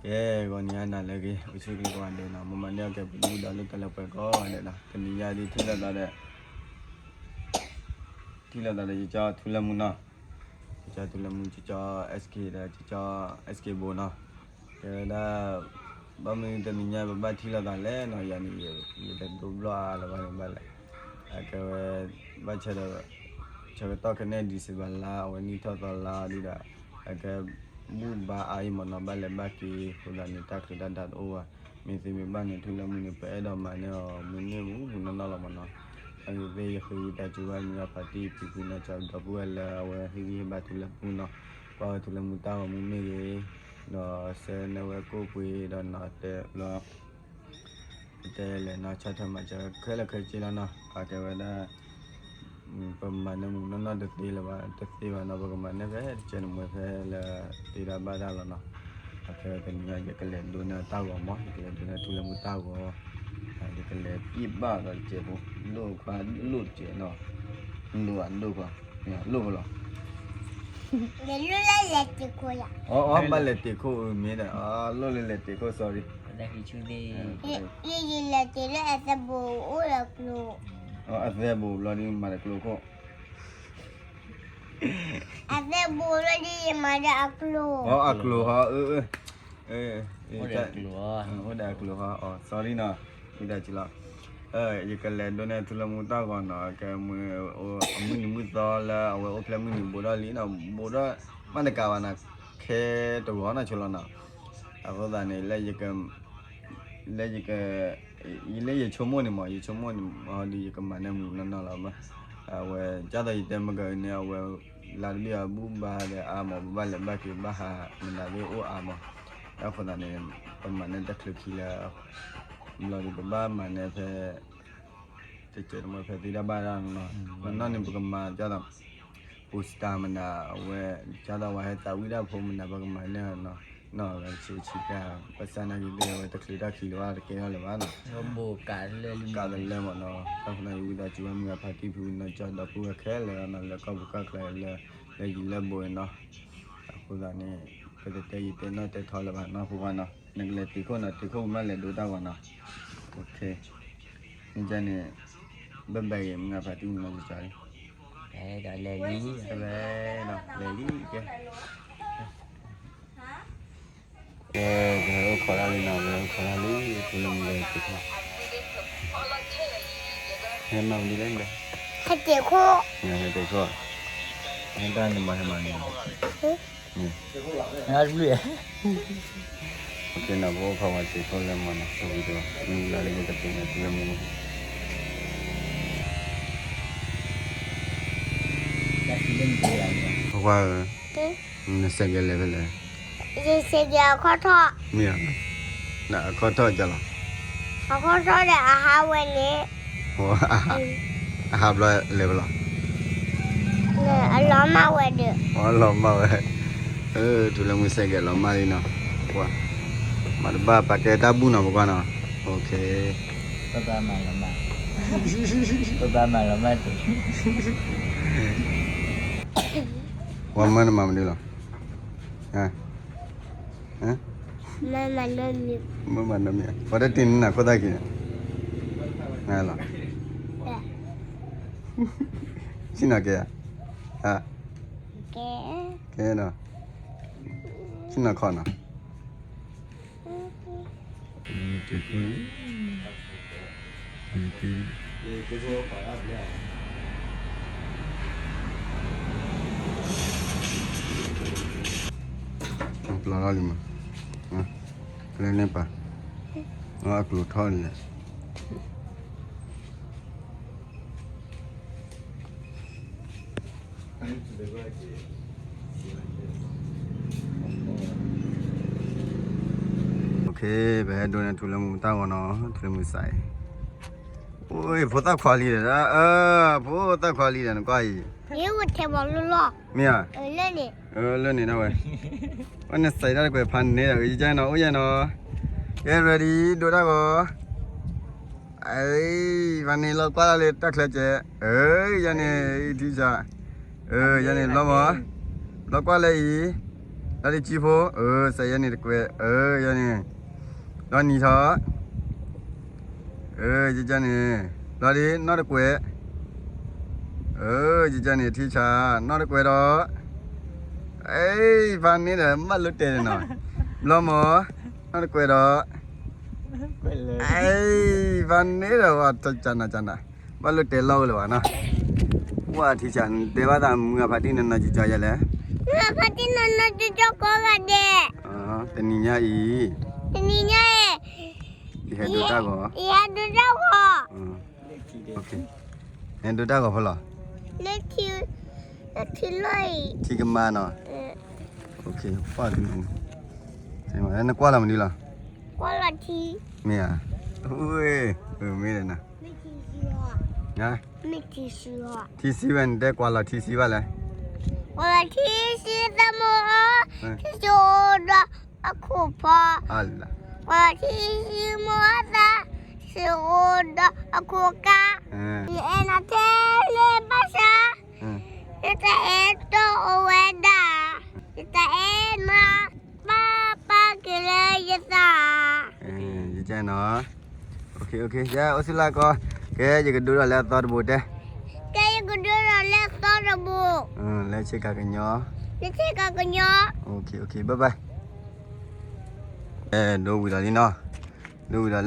ကဲ ဂီၤနံၤအါနၤလၢအဂ့ၤ အိၣ်ဆူၣ်အိၣ်ချ့ကိးဂၤဒဲးနီၤ, မ်မၤန့ၢ်အီၣ်ကဲပူၤဒုၣ်ပူၤဒါလိာ်ကလဲၤပှဲၤကိးဂၤဒဲးနီၤ, တနံၤညါဒ်ထံၣ်လိာ်သးဒီး ထံၣ်လိာ်သးဒီးယကၠီထူလၢမူနီၤ, ယကၠီထူလၢမူ ယကၠီ SK ဒီးယကၠီ SK ဘိနီၤ, ကဲဝဲဒၣ် ဘၣ်မနုၤတနံၤညါပဘၣ်ထံၣ်လိာ်သးလဲၣ်နီၤ, ယၤန့ၣ် ယတဒိးဘျီၣ်အါလၢၤဘၣ်န့ၣ်ဘၣ်လဲၣ်, အကဲဝဲ ဘၣ်ဆၢဒီး ဆၢကတီၢ်ခဲန့ၣ် December လါ အဝဲနံၣ်ထီၣ်သီလါဒုဒီး အကဲ ဘူၣ်ဘါအါအံၤမ့ၢ်နီၤ, ဘၣ်လဲၤဘၣ်က့ၤအဃိသတးန့ၣ် တၢ်ချံးတၢ်ဒါတအိၣ်ဘၣ်, မ့ၢ်သ့မ့ၢ်ဘၣ်န့ၣ် ထူလၢမူန့ၣ် ပအဲၣ်ဒိးမၤန့ၢ်အီၤ မုၢ်နံၤမုၢ်ပူၤနီၢ်နီၢ်လီၤမ့ၢ်နီၤ, အဂ့ၢ်သ့ၣ် ယဃ့ဝံသးစူၤဘၣ်မုၢ်ဂၤဖါတံၢ် ဖံဖုနီၢ်ကၠီဒီပုၢ်ဝဲၢ်လၢအဝဲဟ့ၣ်ဂံၢ်ဟ့ၣ်ဘါထူလၢမူနီၤ, ကွၢ်ဝဲထူလၢမူတၢ်ဂီၤမူမ့ၢ်ဂ့ၤ, ဒီးဆှၢန့ၢ်ဝဲကိၣ်ပှ့ၤဒီးနီၤတဲဘျီ တဲလဲၣ်နီၤ ဆီၣ်ထွဲမၤစၢၤခဲလၢာ်ခဲဆ့လီၤနီၤ, အကဲဝဲဒၣ် ပမၤန့ၢ်မုၢ်နီၢ်နီၢ်တသ့လၢၤဘၣ် တသ့ဘၣ်နီၤ, ပကမၤန့ၢ်ဖဲတကဲန့ၣ်မ့ၢ်ဖဲလၢ သ့တၢ်ဘၣ်တၢ်လီၤနီၤ, အကဲဝဲတနံၤညါ ယကလဲၤဒိးန့ၢ်တၢ်ဂီၤမး ယကလဲၤဒိးန့ၢ်ထူလၢမူတၢ်ဂီၤ, ယကလဲၤပံၢ်ဘၣ်ဒီးတကဲးဖိ လိၣ်ခွါလိၣ်တကဲးနီၤ, လိၣ်အလိၣ်ခွါ လိၣ်ဖိလီၤ ယလိၣ်လၢလဲၤတ့ၢ်ခိၣ်ယၤ. အီ အီ ဘၣ်လဲၤတ့ၢ်ခိၣ်အမ့ၢ်ဒီး အလိၣ်လၢလဲၤတ့ၢ်ခိၣ် sorry. ယ ယလဲၤတ့ၢ်လၢအသဲဘိး အိၣ်ဒီးကျိ. အသဲဘိးဘျီဒ်မၤဒီးကျိခိၣ်. အသဲဘိးဘျီဒ်ယမၤဒီးအကျိ. အီ အကျိဟီ အၢ အိၣ်ဒီးအကျိဟီ အီ sorry နီၤ, ဝံသးစူၤလီၤ. ယကလဲၤဒိးန့ၢ်ထူလၢမူတၢ်ဂီၤနီၤ, ကဲမုၢ် အမုၢ်နံၤမုၢ်သီလၢအဝဲအိၣ်ဖျဲၣ်မုၢ်နံၤဘိးထီၣ်လံနီၤ, ဘိးထီၣ်မးတကးဘၣ်နီၤ, ခဲတဂီၤနီၢ်ဆိလီၤနီၤ. အဃိသတးန့ၣ် လၢယက လၢယက လၢယဆိကမိၣ်န့ၣ်မး ယဆိကမိၣ်န့ၣ် အီၤဒီးယကမၤန့ၢ်မုၢ်နီၢ်နီၢ်လီၤ. အဝဲ ကၢ်သိးယတဲမ့ၢ်ကန့ၣ် အဝဲ လါတဘ့ၣ်အဘူၣ်ဘါဒီးအါမး ပဘၣ်လဲၤဘၣ်က့ၤဘၣ်ဟး မနုၤသ့ၣ်အိၣ်အါမး. အဃိသတးန့ၣ် ပမၤန့ၢ်တၢ်ချၢခံလၢ ဘျီဒ်ပဘၣ်မၤန့ၢ်ဖဲ တကဲးတမံၤဖဲသ့တၢ်ဘၣ်တၢ်နီၤ, နီၢ်နီၢ်န့ၣ် ပကမၤကၢ်သိး poster မနုၤ အဝဲ ကၢ်သိးဝဲဟဲသးဝံၣ်တၢ်ဖိမနုၤ ပကမၤန့ၢ်နီၤ, နီၢ်ဂၤဆံးဆံးတၢ် ဘၣ်ဆၣ်နာ်က့ၤသ့ၣ် အဝဲတချုးတၢ်ခံလၢၤဘၣ် တကဲထီၣ်လၢၤဘၣ်နီၤ, ကးသလၢမးနီၤ. တၢ်ဃိသတးန့ၣ် ဝံသးစူၤဝဲမုၢ်ဂၤဖါတံၢ်ဖုနီၢ်ကၠီဒီပုၢ်ဝဲၢ်ခဲလၢာ်နီၤ လၢကီၢ်ပူၤကီၢ်ချၢလၢ လၢယံၤလၢဘူးအံၤနီၤ. အဃိသတးန့ၣ် ပတတဲယတဲနီၢ်တဲထီလၢၤဘၣ်နီၤ ဖိခွါနီၤ, နကလဲၤတ့ၢ်ခိၣ်နီၤ တ့ၢ်ခိၣ်ကမၣ်လဲၤဒိတၢ်ဂီၤနီၤ. န့ၣ် ဘၣ်ဘၣ်ဂ့ၤ မုၢ်ဂၤဖါတံၢ်နီၢ်ကၠီ လဲၤလံ လဲၤလံကဲ, ကဲ ကဟဲအိၣ်ခိးတၢ်လံနီၤ ကဟဲအိၣ်ခိးတၢ်လံ ထူလၢမူလဲၤတ့ၢ်ခိၣ်, ဟဲမၤမနုၤလဲၣ်, ဟဲတ့ၢ်ခိၣ်, ဟဲတ့ၢ်ခိၣ်, ဟဲတၢ်န့ၣ်မၤဟဲမၤန့ၣ် ပအိၣ်ခိးဝဲတ့ၢ်ခိၣ်လၢမၤနီၤ တဝံၤတဝါ မုၢ်လၢ်လၢယကတ့ၢ်န့ၣ် ထူလၢမူ ဖိခွါဧၢ, နစဲးကဲလဲၤဖဲလဲၣ်, ယစဲးကဲအခီၣ်ထီၣ်, မ့ၢ်ဧါ, အခီၣ်ထီၣ်ကလီၤ, အခီၣ်ထီၣ်ဒီးအဟးဝဲန့ၣ်, အဟးဘျီလဲၤဖဲလဲၣ်, အလီၤမၢ်ဝဲဒီး, အလီၤမၢ်ဝဲ, ထူလၢမူစဲးကဲလီၤမၢ်လံနီၤ, မၤတဘၣ်ပာ်ကဲတၢ်ဘူၣ်နီၤ ပကွၢ်နီၤ, ပှၤမၢနမၤမနုၤလီၤ, မၢမၤနီတမံၤ, ပှၤတတ့ၢ်နၤခိၣ်သၣ်ခံန့ၣ်, လီၤ, ဆ့ၣ်နီၤကဲဧါ, ကဲနီၤ, ဆ့ၣ်နီၤခီနီၤ. ပျီလီၤလံမး, ကလဲၤန့ၢ်ပၢ်, အကျိၤထီၣ်လံ. OK, ပဟဲဒိးန့ၢ်ထူလၢမူတၢ်ဂီၤနီၤ, ထူလၢမူစဲး, အိ ဖိသၣ်ခွါလံဒီး, ဖိသၣ်ခွါလံဒီး နကွၢ်အံၤ, မ့ၢ်ဧါ, လၢန့ၣ်ဒၣ်ဝဲ, အဝဲန့ၣ်စဲးတၢ်တကွဲးဖးန့ၣ်ဒီး ယကဲနီၤ အိၣ်ယဲနီၤ, ကဲ ready ဒိးတၢ်ဂီၤ အ့ ဖဲန့ၣ်လီၤကွၢ်လၢတၢ်ချၢကဲ, အၢ ယၤန့ၣ် အံၤထံဆး, အၢ ယၤန့ၣ်ဘျီမး, လီၤကွၢ်လၢအံၤ, လီၤဒုးကၠံဖိ, အၢ စးယဲန့ၣ်တကွဲး, အၢ ယဲန့ၣ်, လီၤနံၤထီၣ်, အၢ ယကန့ၣ်, လီၤဒုးနီၢ်တကွဲး, အၢ ယကန့ၣ် ထံဆး, နီၢ်တကွဲးဒီး, အ့ ဖးန့ၣ်ဒီး ဘၣ်လိၣ်တဲာ်နီၤ, ဘျီမး, နီၢ်တကွဲးဒီး, အ့ ဖးန့ၣ်ဒီး ဝဲတကနၤကနၤ, ဘၣ်လိၣ်တဲာ်လီၤဝဲလၢၤဘၣ်နီၤ, ဝဲထံဆး နတဲဘၣ်သးမုၢ်ဂၤဖးတံၢ်နီၢ်နီၢ်ကၠီကၠီယဲလဲၣ်, မုၢ်ဂၤဖးတံၢ်နီၢ်နီၢ်ကၠီကၠီကိးဂၤဒဲး, တနံၤညါအံၤ, တနံၤညါအံၤ, ယဟဲဒိတၢ်ဂီၤ, ယဟဲဒိတၢ်ဂီၤ ဟဲဒိတၢ်ဂီၤဖဲလဲၣ်, လၢထံ, လၢထံလီၢ်အံၤ, ထံကမါနီၤ, ပှၤ, နကွၢ်လီၤမနုၤလီၤ, ကွၢ်လီၤထံ, မ့ၢ်ဧါ, မ့ၢ်ဒီးနၤ, မ့ၢ်ထံဆံ, ထံဆံဝဲ နတဲကွၢ်လီၤထံဆံဘၣ်လဲၣ်, ကွၢ်လီၤထံဆံသးမိၢ်အီၤ, ထံဆံအိၣ်ဒီးအခိၣ်ဖီ, ကွၢ်လီၤထံဆံမိၢ်အသး, ထံဆံအိၣ်ဒီးအခိၣ်ကါ, ယအဲၣ်နၤထဲလၢဘၣ်ဆၣ်, ယတအဲၣ်တီအိၣ်ဝဲဒၣ်, ယတအဲၣ်နၤ, ပၢ်ပၢ်က့ၤလၢယသး, ယကနီၤ, ယအိၣ်ဆူၣ်လၢကီၢ်, ကဲယကဒိဒီးလၢအသီတဘိတဲ, ကဲယကဒိဒီးလၢအသီတဘိ, လၢဆ့ကၤကညီ, လၢဆ့ကၤကညီ, ဘၣ်ဘၣ်, ဒိဝံၤဒီးလံနီၤ, ဒိဝံၤဒီးလၢ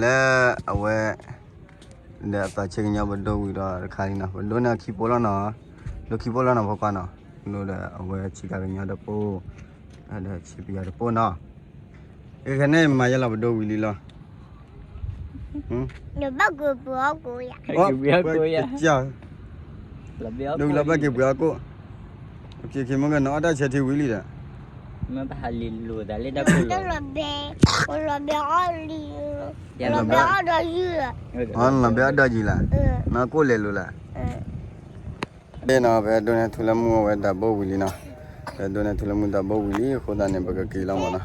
အဝဲ ဒီးအသီဆ့ကညီ ပဒိဝံၤဒီးတခါလံနီၤ, ပဒိန့ၢ်ခံပိလီၤနီၤ, ဒိခံပိလီၤနီၤ ဖိခွါနီၤ, ဒိဒီးအဝဲဆ့ကၤကညီတပိ, ဒီးဆ့ပယီၤတပိနီၤ, ခဲန့ၣ်မၤယဲလီၤ ပဒိဝံၤလံလီၤ, ဘၣ်က့ၤပှ့ၤအီၣ်ကိၣ်ယၤ, ဒိဝံၤလီၤဘၣ်က့ၤပှ့ၤအီၣ်ကိၣ်, မ့ၢ်ကနီၤအီၣ်တၢ်ဆဲးထံဝံၤလံဒီး, မ့ၢ်ပဟးလံၤလိာ်သးလၢတၢ်ကိၣ်လီၤ, လီၤဘဲအီၣ်လံ, လီၤဘဲအီၣ်ဒီးယုၢ်, လီၤဘဲအီၣ်ဒီးယုၢ်လီၤ, နီၢ်ကိၣ်လဲၤလိာ်လၢ ဒ်နီၤ ဖဲဒိန့ၢ်ထူလၢမူအဝဲတၢ်ဘိဝံၤလံနီၤ, ဖဲဒိန့ၢ်ထူလၢမူတၢ်ဘိဝံၤလံအဃိသတးန့ၣ် ပကက့ၤလီၤမးနီၤ,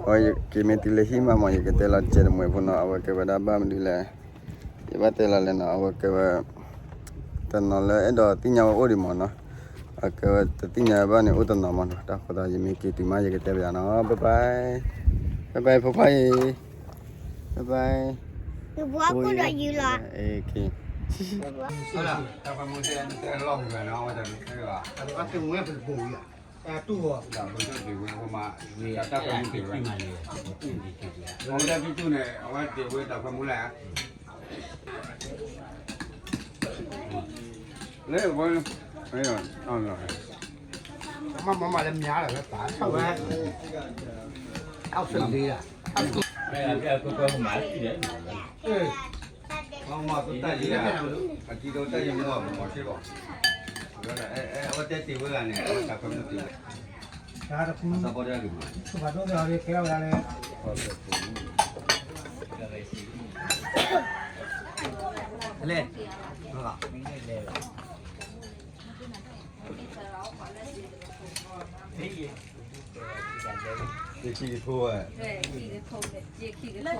အဝဲယက့ၤမ့ၢ်တုၤလၢဟံၣ်မးမး ယကတဲလီၤတစဲးတမှဲၤဖိနီၤ, အဝဲကဲဝဲဒၣ်ဘၣ်မနုၤလဲၣ်, ယဘၣ်တဲလီၤလဲၣ်နီၤ, အဝဲကဲဝဲ တနီၤလၢအဲၣ်ဒိးသ့ၣ်ညါဝဲအိၣ်ဒံးမးနီၤ, အကဲဝဲတသ့ၣ်ညါဘၣ်န့ၣ် အိၣ်တနီၤမးနီၤ, တၢ်ဃိသတး ယမ့ၢ်က့ၤတုၤမး ယကတဲပယၤနီၤ, bye bye, bye bye ဖိခွါအံၤ, bye bye, ယဘှါကိၣ်ဒီးယုၢ်လီၤ, တၢ်ခွဲမူတၢ်လီၢ်မူဘၣ်နီၤ, အဝဲတၢ်မူတၢ်ဝဲ, တၢ်ခွဲမူတၢ်ဝဲ, တၢ်ခွဲမူတၢ်ဝဲ, အဝဲတၢ်မူတၢ်ဝဲ, အဝဲတၢ်မူတၢ်ဝဲ, တၢ်ခွဲမူတၢ်ဝဲ, လၢဝဲ, မၤမၤလၢမၤလၢဝဲပၢ်, အဝဲ, အဝဲ, မၤတၢ်ယံၤ, အကံဒိတၢ်ယံၤမ့ၢ်မၤစ့ၢ်ကီး, အဝဲတဲတ့ၢ်ဝဲဂၤန့ၣ် အဝဲတၢ်ခွဲမူတ့ၢ်ဝဲ, သးပှၢ်တၢ်ဒုးမး, လဲၣ်, ယခံက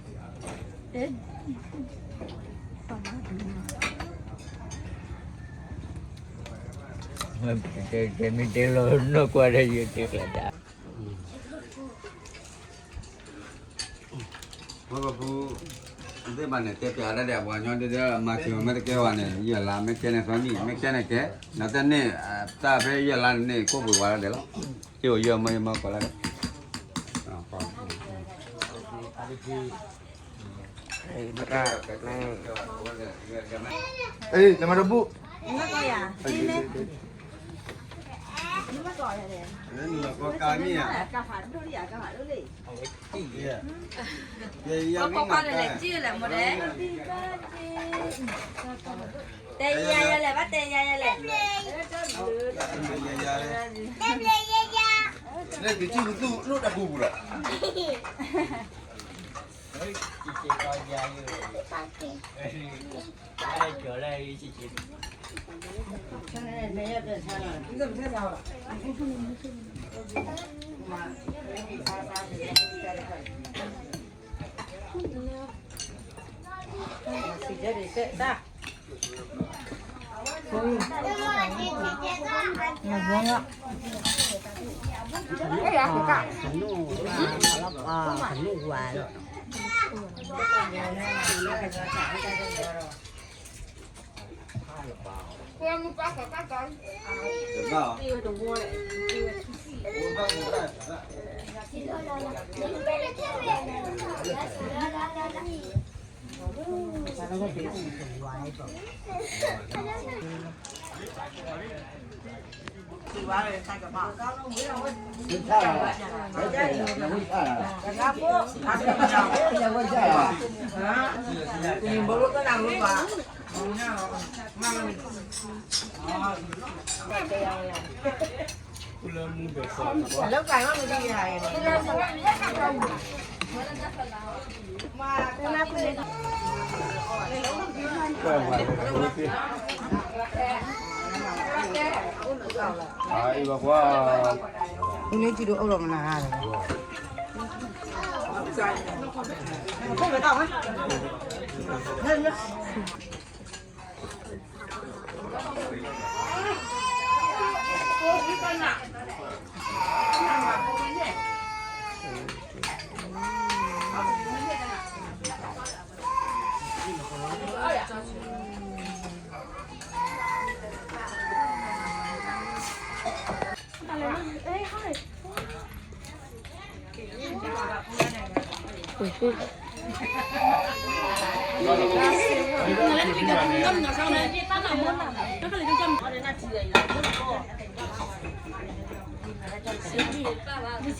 ထိဝဲ, တဲမ့ၢ်တဲလီၤနီၢ်ကွၢ်ဒီးယတဲကျဲဒၣ် ဝဲပဖု, သ့ၣ်ဘၣ်န့ၣ် တဲပျးတၢ်ဒီးပှၤကညီဒ်ဒီး မၤစၢၤမ့ၢ်တကဲဝဲန့ၣ် ယဲၢ်လါ မ့ၢ်ကဲန့ၣ်သီနံၣ် မ့ၢ်ကဲန့ၣ်ကဲ, နတၢ်န့ၣ်, တၢ်ဖဲယဲၢ်လါန့ၣ် ကိၣ်ပှ့ၤဝဲလၢဒဲးလီၤ, ယအိၣ်ယဲၢ်မ့ၢ်ယမ့ၢ်ကိးလၢဒဲး, နမၤတဘူၣ်, နမၤကိးယၤ, နမၤကိးယၤ, ပှၤဖိခွါလဲၤလဲၤကံၣ်လဲၤမ့ၢ်ဒဲး, တဲယၤယၤလဲၣ် ဘၣ်တဲယၤယၤလဲၣ်, တဲယၤယၤ, လၢကံၣ်ကံၣ်ပသူၣ်လိၣ်တၢ်ပူၤပူၤလီၤ.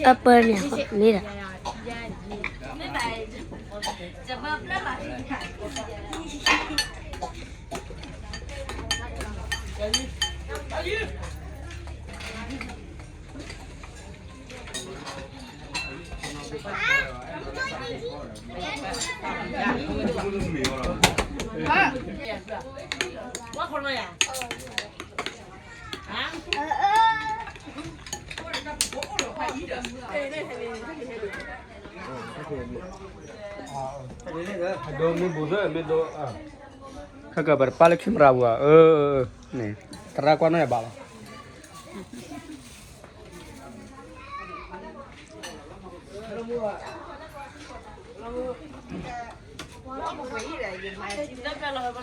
အပၢ်န့ၣ် မ့ၢ်ဒၣ် ဒိမ့ၢ်ဘူးသၢမ့ၢ်ဒိ ခါကပၤတပာ်လၢ camera ပူၤဧါ, အၢ, န့ၣ် သရၣ်ကွၢ်နီၣ်ယၤဘၣ်လီၤ. ပှၤဒိးအလီၤပာ်လၢန့ၣ် တ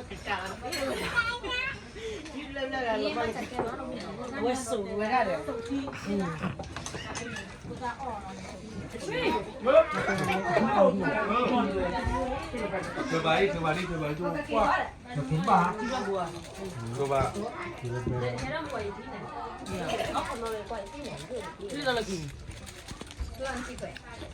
နံၤတနံၤ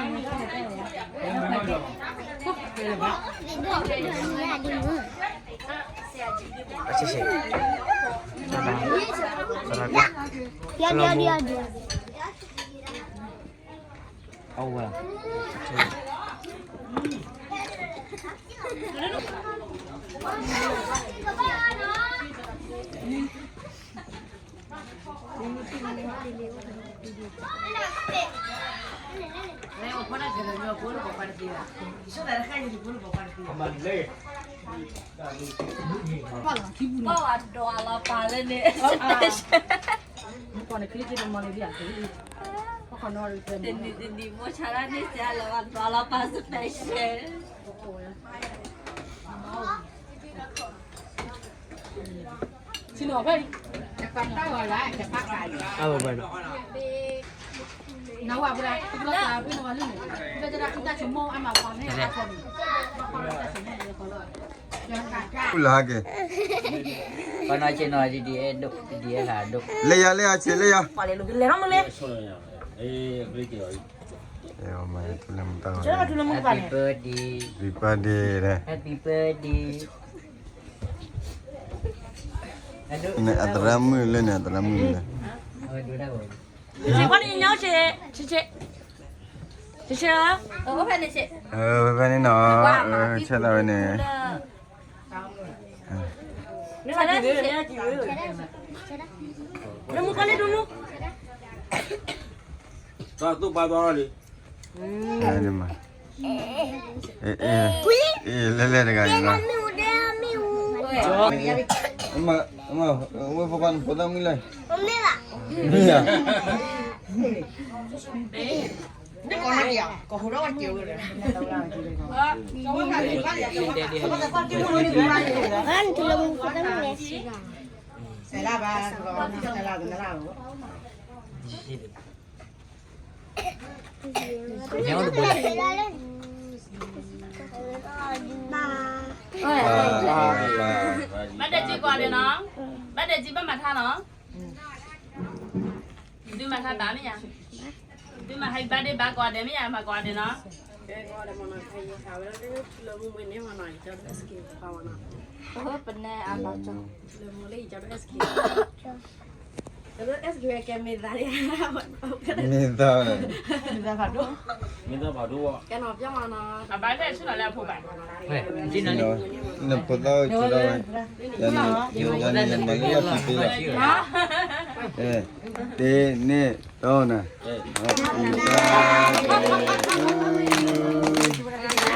မိၢ်ဆါတၢ်န့ၣ် စဲလၢပှၤဒိးအလီၤပာ် special. လၢဟဲက့ၤ ပနီၢ်ဆ့ၣ်နီၤ ဒ်ဒ်အဲၣ်ဒိၣ် ဒ်ဒ်အဲၣ်ဟးဒိၣ် လၢယၤလၢယၤဆ့ၣ်လၢယၤ လဲၤထီၣ်မလဲ Happy birthday. Happy birthday လၢ Happy birthday. န့ၣ် အသရၣ်မုၣ်လၢန့ၣ် အသရၣ်မုၣ်လၢ ဆ့ၣ်ဆ့ၣ် ဆ့ၣ်ဆ့ၣ် ဆ့ၣ်ဆ့ၣ် ဖဲဖဲန့ၣ်နီၤ ဆဲးသးဝဲန့ၣ် နမူကီၢ်လၢဒိၣ်နူ တၢ်သူၣ်ပာ်သွားလီၤလံ မး လဲၤလဲၤတဂၤအံၤလီၤ. အမ အမ ဝဲၢ်ဖီခွါနဖိသၣ်မုၢ်လဲၣ်. မုၢ်ဧါ. ဘၣ်ဒဲးကံကိးဂၤဒဲးနီၤ, ဘၣ်ဒဲးကံဘၣ်မၤထါနီၤ, ဒုးမၤထါဘၣ်မ့ၢ်ယၤ, ဒုးမၤဟဲဘၣ်ဒဲးဘၣ်ကိးဂၤဒဲးမ့ၢ်ယၤ, မၤကိးဂၤဒဲးနီၤ. ပနဲအဘၣ်ကၠီ မ့ၢ်သး, မ့ၢ်သး, နဖိသၣ်ဆၢထီၣ်ဝဲ, တၢ်န့ၣ်မၤလၢလီၢ်ခံသ့လီၤ. တၢ်န့ၣ်, ထုးထီၣ် ထုးထီၣ် ထုးထီၣ်, ထုးထီၣ်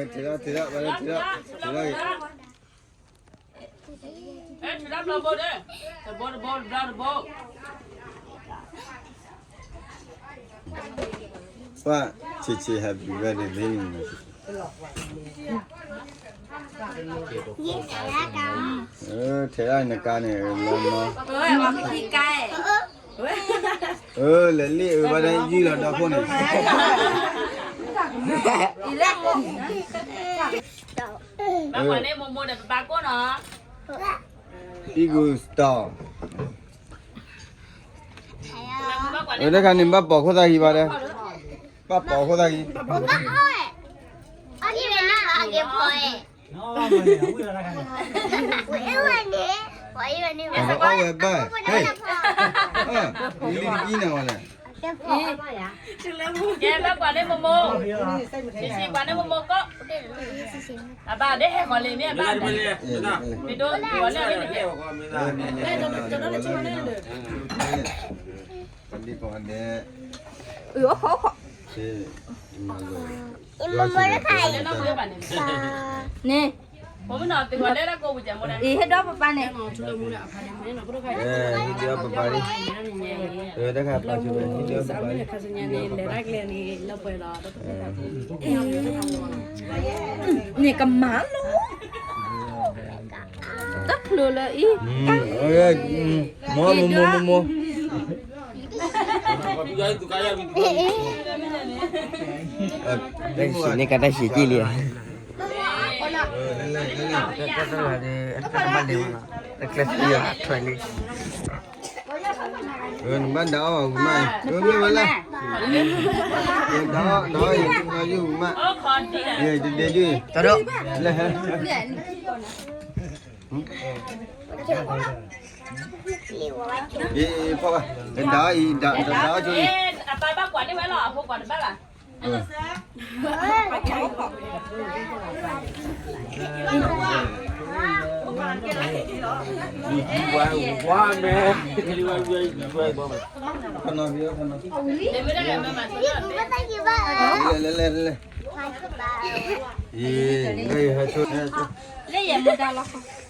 ဘျီဘိဒီး, တဘိတဘိ တဘျီတဘိ, ပှၤ ဆံးဆံး happy birthday baby. ထဲဒၣ်နကါန့ၣ် လီၤနီၤ, လဲၤလ့ၣ်အၢဘၣ်ဒၣ်ယုၢ်လီၤဒီဖိန့ၣ်, ဘၣ်ကွၢ်န့ၣ်မိၢ်မိၢ်ဒီးပပၢ်ကိးနီၤ, Eagle Star. တခါန့ၣ် ဘၣ်ပိာ်ခိၣ်သၣ်ဟံးဘၣ်ဒီး, ဘၣ်ပိာ်ခိၣ်သၣ်ဟံး, အီၣ်ဝဲဘၣ်, လံတကံနၤဝဲလဲၣ်, ကဲ ဘၣ်ကွၢ်န့ၣ်မိၢ်မိၢ်, ဆံးဆံး ကွၢ်န့ၣ်မိၢ်မိၢ်ကိး, အဘၣ်ဒ်ဟဲဃီၤလံမ့ၢ်အဘၣ်, မ့ၢ်ဒိးကီၤန့ၣ်, န့ၣ်, အံၤဟဲဒီးပပၢ်န့ၣ်, ဟဲဒီးပပၢ်န့ၣ်, တခါပၢ်ဆိ, န့ၣ်ကမၤလီၤ, တဖျိလၢအံၤ, မိၢ်မိၢ်မိၢ်မိၢ်, တၢ်ဆံးန့ၣ်ကတၢ်ဆံးကံၢ်လံ, တၢ်တၢ်တၢ်လီၤန့ၣ် တၢ်တဘၣ်လဲၤမးနီၤ, တၢ်ကျဲသံအီၤထွဲလံ, နဘၣ်ဒၣ်အီၣ်ဝံၤမး, မ့ၢ်ဝဲလဲၣ်, ဒၣ်အီၣ်ဒၣ်အီၣ်ယံၤမး, တဒဲဒုး, လဲၤ ဖီၣ်ဘၣ်, ဒၣ်အီၣ်အံၤ, ဒၣ်အီၣ်ဆိအံၤ, အပၢ်ဘၣ်ကွၢ်န့ၢ်ဝဲလီၤ, အဖိကွၢ်တဘၣ်ဘၣ်, လဲၤ လဲၤ လဲၤ လဲၤ, ဟဲဆိ, ဟဲဆိ, ဟဲဆိလီၤ,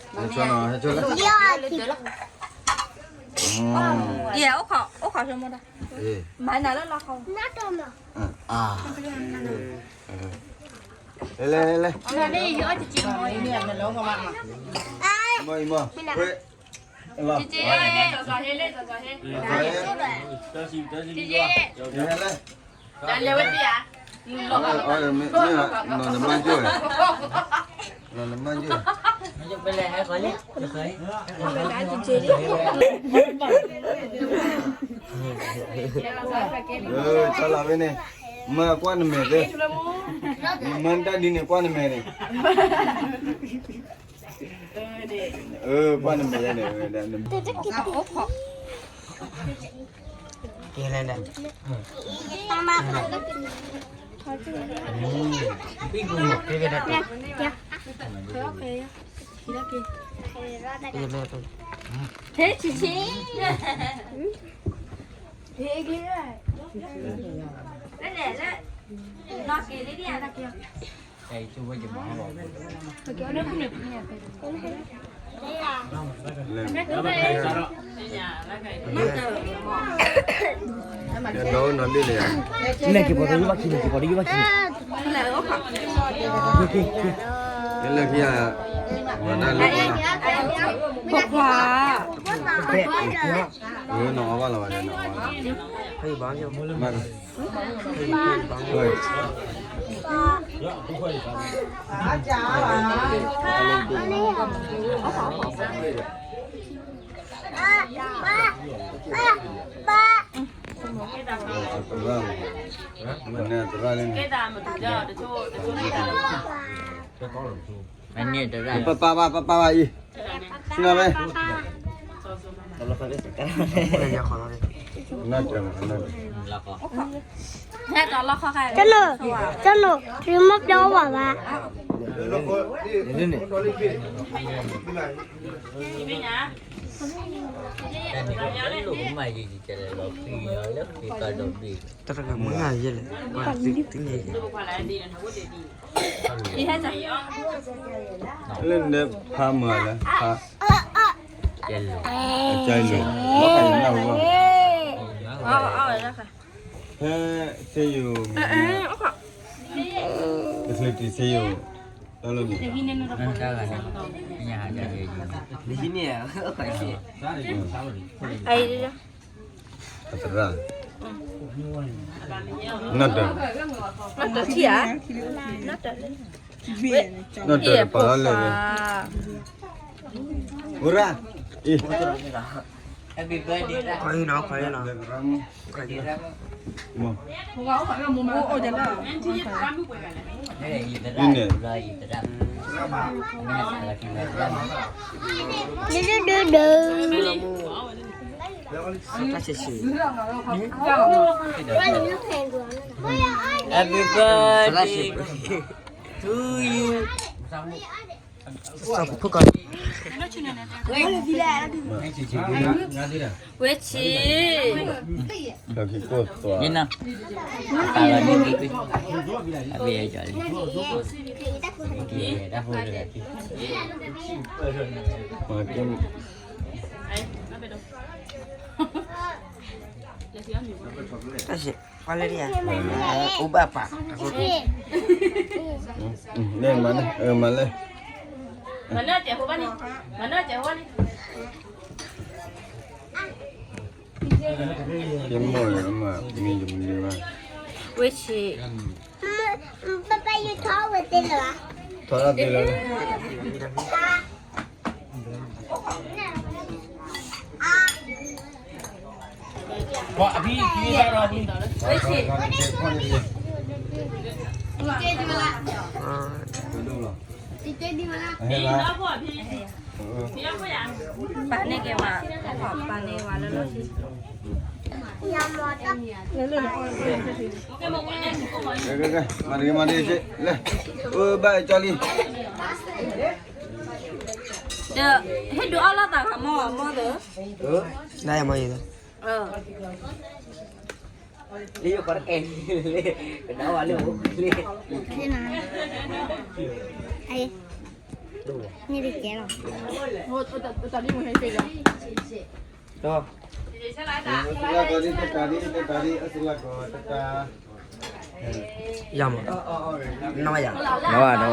ဟဲဆိလီၤ, အိၣ်ခိး အိၣ်ခိးဆိမိၢ်ဒီး, မၤနၤလၢလီၤခီ, အါ, လဲၤ လဲၤ လဲၤ မ့ၢ် မ့ၢ် ဝဲ လီၤ လဲၤ လဲၤ လဲၤ မ့ၢ် မ့ၢ် နီၢ်နမါကၠိ နီၢ်နမါကၠိ ဆီလီၤဝဲန့ၣ် မၤကွၢ်နမဲာ်သ့, မၤတၢ်ဒ်န့ၣ် ကွၢ်နမဲာ်န့ၣ်, ကွၢ်နမဲာ်န့ၣ်, ကဲလဲၣ်လဲၣ်, ဟဲဆံးဆံး, ဟဲက့ၤ, လၢ လၢ နီၢ်က့ၤလံဒ်ဧါ, လၢက့ၤပီၤတယုဘၣ်ခံန့ၣ်, က့ၤပီၤတယုဘၣ်ခံန့ၣ်, လၢခံ, မၤတၢ်လၢ, ဖိခွါ, နီၢ်အီၣ်ဘၣ်လီၤဘၣ်, ဘၣ် ပပၢ်ဘၣ် ပပၢ်ဘၣ်အံၤ, တလိၣ်, တလိၣ်, မၤယံၤကလဲၤလီၤဖံးလီၤလၢ တရကမၤယဲလဲၣ်, လၢနဖးမၤလၢ, ဖး, ကဲလိာ်, ကဲလိာ်, ဖဲစ့ယိၤ, တချုးတံၤစ့ယိၤ, တၢ်လၢန့ၣ်, တၢ်ဂၤန့ၣ်, အသရၣ်, နီၢ်တၢၤ, နီၢ်တၢၤထံၣ်ဧါ, နီၢ်တၢၤ, နီၢ်တၢၤပာ်လီၤလၢာ်, ဝရၣ်, အံၤ, ခွါအံၤနီၤ, ခွါအံၤနီၤ, ဒုဒုဒု, တၢ်ဆံးဆံး, Happy birthday to you. စီၤပူၤဖိကီၢ်, ဝဲဆံး, ဒီးက့ၤကိၢ်သွး, ယနၤ, အဘ့ၣ်ယကၠီလံ, တၢ်ဖိတၢ်ခံ, တၢ်ဆံး, ပှၤလၢဒ်ဧါ, အိၣ်ဘၣ်ပာ်, မၤလဲၣ်, မၤလဲၣ်, မၤနၢ်စဲးဖိဘၣ်န့ၣ်, မၤနၢ်စဲးဖိဘၣ်န့ၣ်, ကမီၢ်မၤမံၤတမံၤဘၣ်, ဝဲဆံး, ထီၣ်တၢ်သ့လၢၤ, ပာ်န့ၢ်က့ၤဝဲ, ပာ်န့ၢ်ဝဲလၢလီၢ်ခံ, မၤတဂ့ၤ မၤတဂ့ၤ, လဲၣ်, အိၣ်ဘၣ်ကၠီလံ, ဒီး ဟ့ၣ်ဒုးအီၣ်လိာ်သးဂၤမီၢ်မီၢ်ဒီး, နမၤယံၤ, လၢယကဲ, ကနၣ်ဝဲလၢအိၣ်လံ, နတကဲလီၤ, ဒီး အစလၢကီးဒ်တတၤဒ်တတၤဒ် အစလၢကီးတတၤ, ယၤမး, နီၢ်ယၤ, နီၢ်ဘၣ် နီၢ်ဘ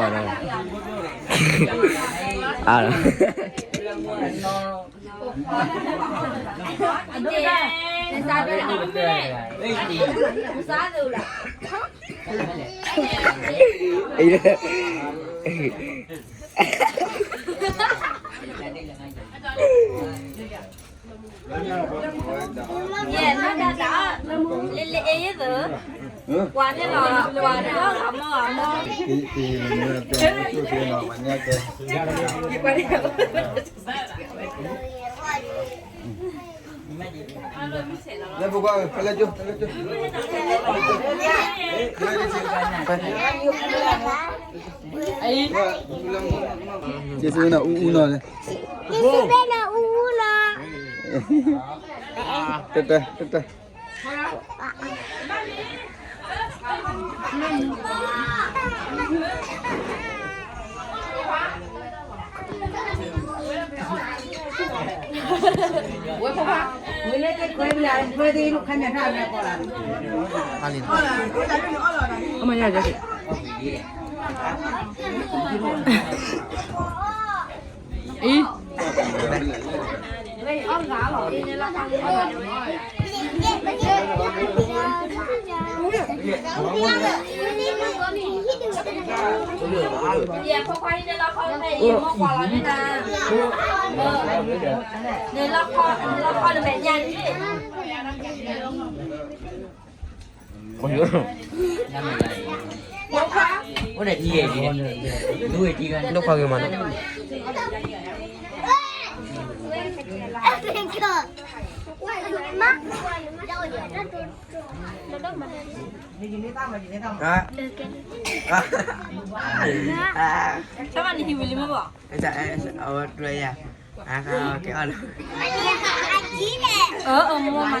ၣ် နီၢ်ဘၣ်, အါ, ယဲၢ်နီၢ်ဒၣ်တၢ်, လၢလၢအ့ယသိး, ကွၢ်န့ၣ်လီၤ, ကွၢ်န့ၣ်လီၤ, ဂၤမီၢ်, ဂၤမီၢ်, လၢပကွၢ်, ဖဲလဲၣ်ကၠိ, ဖဲလဲၣ်ကၠိ, က့ၤဆူနၤအူအူနီၤ, က့ၤဆူနၤအူအူနီၤ, တၢ်တၢ်တၢ်တၢ် အံၤ ယဲၢ်ခွါခွါဟံးန့ၢ်လီၢ်ခီဖဲအံၤ မိၢ်ကွၢ်လီၤန့ၢ်နၤ, န့ၣ်လီၢ်ခီန့ၣ်မဲာ်ညါန့ၣ်, ဒိၣ်ခွါဂ့ၤမးနီၤ, ဆၢမးနဟံးဝံၤလံမ့ၢ်ဘၣ်, အဝဲကျဲယၤ, အကဲအီၣ်လီၤ, အၢ အၢ မ့ၢ်မးန့ၣ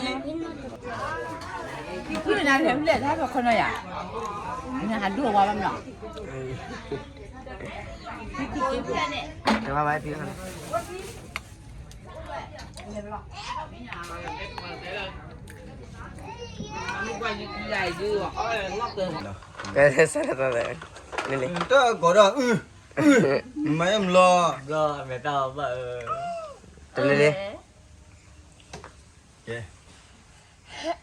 ်, ဖုနၤလဲၤဖဲလဲၣ် တၢ်ပခီနီၤယၤ, နဟးဒိၣ်ဝါဘၣ်မနီၤ, တဝါဘၣ်ဖံ, ကဲ ဆၢထၢၣ်သး, တၢ်ကီးဒီး, မၤယဲၢ်မလီၤ, တလၢလၢ ကဲ, ဂီၤနံၤဟါနၤလၢ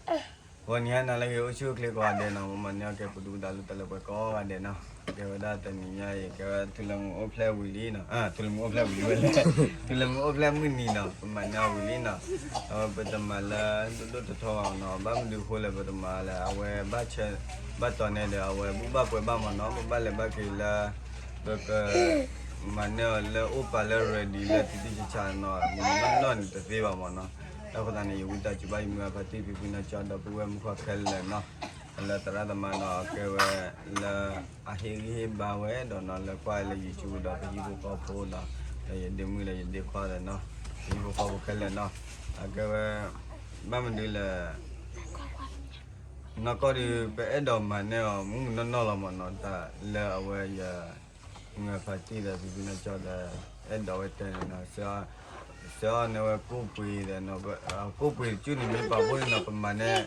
အဂ့ၤ အိၣ်ဆူၣ်အိၣ်ချ့ကိးဂၤဒဲးနီၤ, မ့ၢ်မၤန့ၢ်အီၣ်ကဲပဒုၣ်ပဒါလၢတၢ်လၢပှဲၤကိးဂၤဒဲးနီၤ, ကဲဝဲဒၣ်တနံၤညါအံၤ ကဲဝဲထူလၢမူအိၣ်ဖျဲၣ်ဝံၤလံနီၤ, ထူလၢမူအိၣ်ဖျဲၣ်ဝံၤလံဝဲလဲၣ်, ထူလၢမူအိၣ်ဖျဲၣ်မုၢ်နံၤနီၤ, ပမၤန့ၢ်အီၤဝံၤလံနီၤ, အဝဲပတမၤလၢဒိၣ်ဒိၣ်ထီထီဘၣ်နီၤ, ဘၣ်မနုၤအဃိလဲၣ် ပတမၤလၢအဝဲဘၣ်ဆၢ, ဘၣ်တီၤန့ၣ်ဒီး အဝဲဘူၣ်ဘၣ်ပှဲၤဘၣ်မးနီၤ, ပဘၣ်လဲၤဘၣ်က့ၤလၢ ပက မၤန့ၢ်အီၤလၢအိၣ်ပာ်လၢ ready လၢတံၢ်တံၢ်ဆါဆါနီၤ, မုၢ်နီၢ်နီၢ်န့ၣ်တသ့ဘၣ်မးနီၤ, တၢ်ဃိသတးန့ၣ် ယဝံသးစူၤဘၣ်ယမုၢ်ဂၤဖါတံၢ်ဖံဖုနီၢ်ကၠီဒီပုၢ်ဝဲၢ်မုၣ်ခွါခဲလၢာ်နီၤ, လၢသရၣ်သမါနီၤ အကဲဝဲလၢ အဟ့ၣ်ဂံၢ်ဟ့ၣ်ဘါဝဲဒီးနီၤ လၢကွၢ်လၢ YouTube ဒီးပဟံၣ်ဖိဃီဖိနီၤ, ဒီးယဒ့မုၣ်ဒီးယဒ့ခွါဒီးနီၤ, ပဟံၣ်ဖိဃီဖိခဲလၢာ်နီၤ, အကဲဝဲ ဘၣ်မနုၤလဲၣ် နီၢ်ကီၢ်ဒီး ပအဲၣ်ဒိးမၤန့ၢ်အီၤ မုၢ်မုၢ်နီၢ်နီၢ်လီၤမးနီၤ, တၢ်လၢအဝဲယ မုၢ်ဂၤဖါတံၢ်ဒီးဖံဖုနီၢ်ကၠီဒီး အဲၣ်ဒိးဝဲတဲန့ၣ်နီၤ, ဆှၢအီၤန့ၢ်ဝဲကိၣ်ပှ့ၤဒီး ကိၣ်ပှ့ၤတကၠူၣ်န့ၣ် မ့ၢ်ပာ်ဖှိၣ်န့ၣ်နီၤ ပမၤန့ၢ်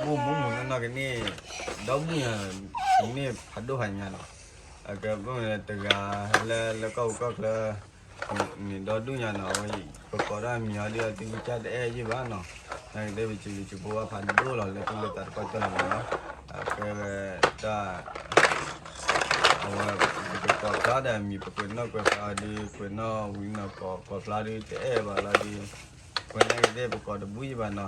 မုၢ်မုၢ်မုၢ်နီၢ်နီၢ်ကန့ၢ် ဒီဘ့ၣ်ညါ ကန့ၢ်ဖးဒိၣ်ဟါညါနီၤ, အကဲပမ့ၢ်တဂၤလၢလၢကီၢ်ပူၤကီၢ်ချၢ န့ၣ်ဒီဒူၣ်ညါနီၤ, အဝဲပကိးဒၣ်မံၤအီၤဒ်အီၤ သုကစၢ်တအဲၣ်ယ့ၢ်ဘၣ်နီၤ, နာ်က့သ့ၣ်ပစံးဘျုးစံးဖှိၣ်ဘၣ်ဖးဒိၣ်လီၤ လၢသူၣ်လၢသးတပှၢ်တၢၢ်လီၤမးနီၤ, အကဲဝဲတၢ် အဝဲ ပကကိးဖျါဒီးမံၤ ပကွဲးနီၣ်ကွဲးဖျါအီၤဒ် ကွဲးနီၣ်ဝံၤနီၢ်ကီၢ် ကိးဖျါဒ်တအဲၣ်ဘၣ်လီၤဒ် ဝဲနာ်က့သ့ၣ်ပကိးတဘၣ်ယ့ၢ်ဘၣ်နီၤ,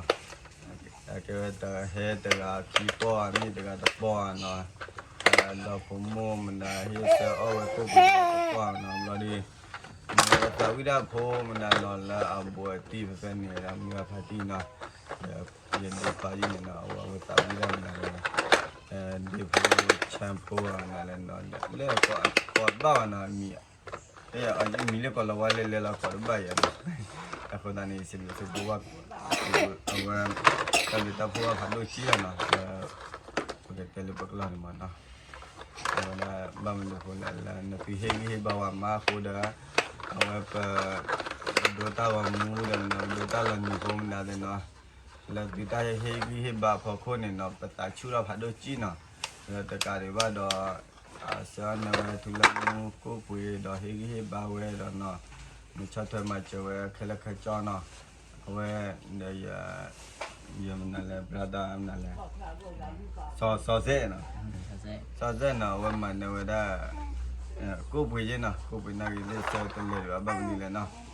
အကဲဝဲတဟဲတဂၤခံပီၢ်ဧါ မ့ၢ်တဂၤတပီၢ်ဧါနီၤ, ဒီဖိမိၢ်မတၤ ဟ့ၣ်ဆၢအီၣ်ဝဲကိၣ်ပှ့ၤတပီၢ်ဧါနီၤ ဘျီဒ် မ့ၢ်ဝဲသးဝံၣ်ဒၣ်ဖိမတၤနီၤ လၢအဘူးအတံၢ်ဖဲဖဲန့ၣ်ဒီး မုၢ်ဂၤဖါတံၢ်နီၤ, ယဒိးဖျါယုၢ်န့ၣ်နီၤ အဝဲသးဝံၣ်ဒၣ်မတၤဒီး ဒ့ဖိဆၢဖိဧါမတၤလဲၣ်နီၤ လၢကိးဘၣ်ဘၣ်နီၤ မံၤ မံၤလၢကိးလီၤဝါလဲၤလဲၤလီၤကိးတဘၣ်ယၤနီၤ, အဃိသတးန့ၣ် ယစံးဘျုးစံးဖှိၣ်ဘၣ် အဝဲ တၢ်ဘျုးတၢ်ဖှိၣ်ဘၣ်ဖးဒိၣ်ကံလီၤနီၤ, ပကတဲလၢပကလီၢ်န့ၣ်မးနီၤ, အဝဲဒၣ်ဘၣ်မနုၤအဃိလဲၣ် လၢနသုဟ့ၣ်ဂံၢ်ဟ့ၣ်ဘါဝဲမးအဃိဒီး အဝဲပ ဒိတၢ်ဂီၤမူဒီးနီၤ ဒိတၢ်လီၤနံၤဖိမတၤသ့ၣ်နီၤ, လၢသုတၢ်ဟ့ၣ်ဂံၢ်ဟ့ၣ်ဘါအဖီခိၣ်န့ၣ်နီၤ ပသးဆူၣ်ထီၣ်ဖးဒိၣ်ကံနီၤ, တကးဒံးဘၣ်ဒီး အစၢၤအီၤန့ၢ်ဝဲထူလၢမူကိၣ်ပှ့ၤဒီးဟ့ၣ်ဂံၢ်ဟ့ၣ်ဘါဝဲဒီးနီၤ, မ့ၢ်ဆီၣ်ထွဲမၤစၢၤဝဲခဲလၢာ်ခဲဆ့နီၤ, အဝဲ ဒီး ယမနုၤလဲၣ် brother မနုၤလဲၣ်, စီၤစဲနီၤ, စီၤစဲနီၤ အဝဲမၤနၢၤဝဲဒၣ် ကိၣ်ပှ့ၤယ့ၢ်နီၤ, ကိၣ်ပှ့ၤနာ်က့ၤလၢစၢၤတလၢာ်ဒံးဘၣ် ဘၣ်မနုၤလဲၣ်နီၤ,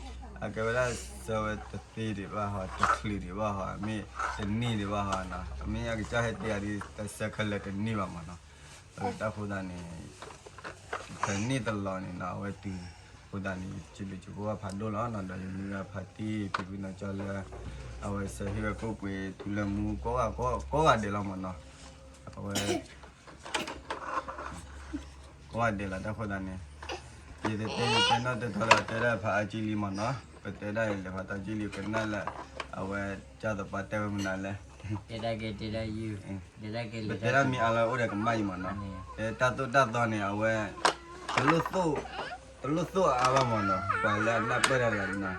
အကဲဝဲဒၣ်စၢၤဝဲတသ့ဒံးဘၣ်ဟီ တချုးဒံးဘၣ်ဟီ မ့ၢ်တန့ၢ်ဒံးဘၣ်ဟီနီၤ, အမ့ၢ်အကစၢ်ဟဲတဲယၤဒ် တစၢၤခဲလၢာ်တန့ၢ်ဘၣ်မးနီၤ, တၢ်ဃိသတးန့ၣ် တန့ၢ်တလီၤန့ၣ်နီၤ အဝဲတုၤ အဃိသတးန့ၣ် ယစံးဘျုးစံးဖှိၣ်ဘၣ်ဖးဒိၣ်လီၤနီၤ, ဒီးယမုၢ်ဂၤဖါတံၢ်ဖံဖုနီၤကၠီလၢ အဝဲစၢၤဟ့ၣ်ဝဲကိၣ်ပှ့ၤထူလၢမူကိးဂၤဒဲးလီၤမးနီၤ, အဝဲ ကိးဂၤဒဲးလီၤ တၢ်ဃိသတးန့ၣ် ယတတဲယတဲနီၣ်တဲထီလၢတဲဒၣ်ဖးအါကံလံမးနီၤ, ပတဲဒၣ်လဲၤဖးတၢ်ကံလံ ကနၣ်လၢ အဝဲကၢ်သပှၢ်တဲဝဲမနုၤလဲၣ်, တဲဒၣ်ကဲတဲဒၣ်ယုၢ်, ပတဲဒၣ်မ့ၢ်အါလၢအိၣ်ဒီးကမၣ်အံၤမးနီၤ, တဲတၢ်သိၣ်တၢ်သီန့ၣ် အဝဲ တလိၣ်သိၣ်အါဘၣ်မးနီၤ, ပှၤလၢအနၢ်ပၢၢ်တၢ်တဂၤန့ၣ်နီၤ,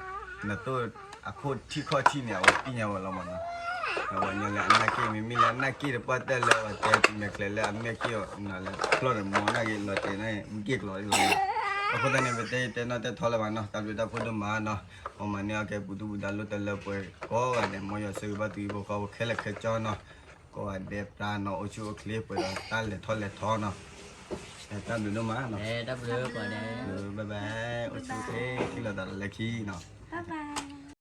နသိၣ်အခိၣ်ထံၣ်ခီၣ်ထံၣ်န့ၣ် အဝဲသ့ၣ်ညါဝဲလီၤမးနီၤ, အဝဲညါလၢအနၢ်က့ၢ် မ့မ့ၢ်လၢအနၢ်က့ၢ်တပှၢ်တဲလၢအဝဲတဲမဲာ်ချဲလၢအမဲာ်က့ၢ်အီၤနီၤ လၢဖျီၣ်န့ၣ် မ့ၢ်နာ်က့ၤလီၤတဲာ်န့ၣ် မ့ၢ်က့ၢ်ကျီၤလီၤ, အဃိသတးန့ၣ် ပတဲယတဲနီၣ်တဲထီလၢၤဘၣ်နီၤ, တၢ်ဘျုးတၢ်ဖှိၣ်ဒိၣ်မးနီၤ, ပမၤန့ၢ်အီၣ်ကဲပူၤဒူပူၤဒါလိၣ်တၢ်လၢပှဲၤကိးဂၤဒဲး မ်ယွၤဆိၣ်ဂ့ၤဘၣ်သုဟံၣ်ဖိဃီဖိခဲလၢာ်ခဲဆ့နီၤ, ကိးဂၤဒဲးပြးနီၤ အိၣ်ဆူၣ်အိၣ်ချ့ပှဲၤဒီးတၢ်လဲၤထီၣ်လဲၤထီနီၤ, တၢ်ဘျုးဒိၣ်မးနီၤ, တၢ်ဘျုး bye bye, အိၣ်ဆူၣ်အိၣ်ချ့ ထံၣ်လိာ်သးဒီးလၢခံနီၤ, bye bye.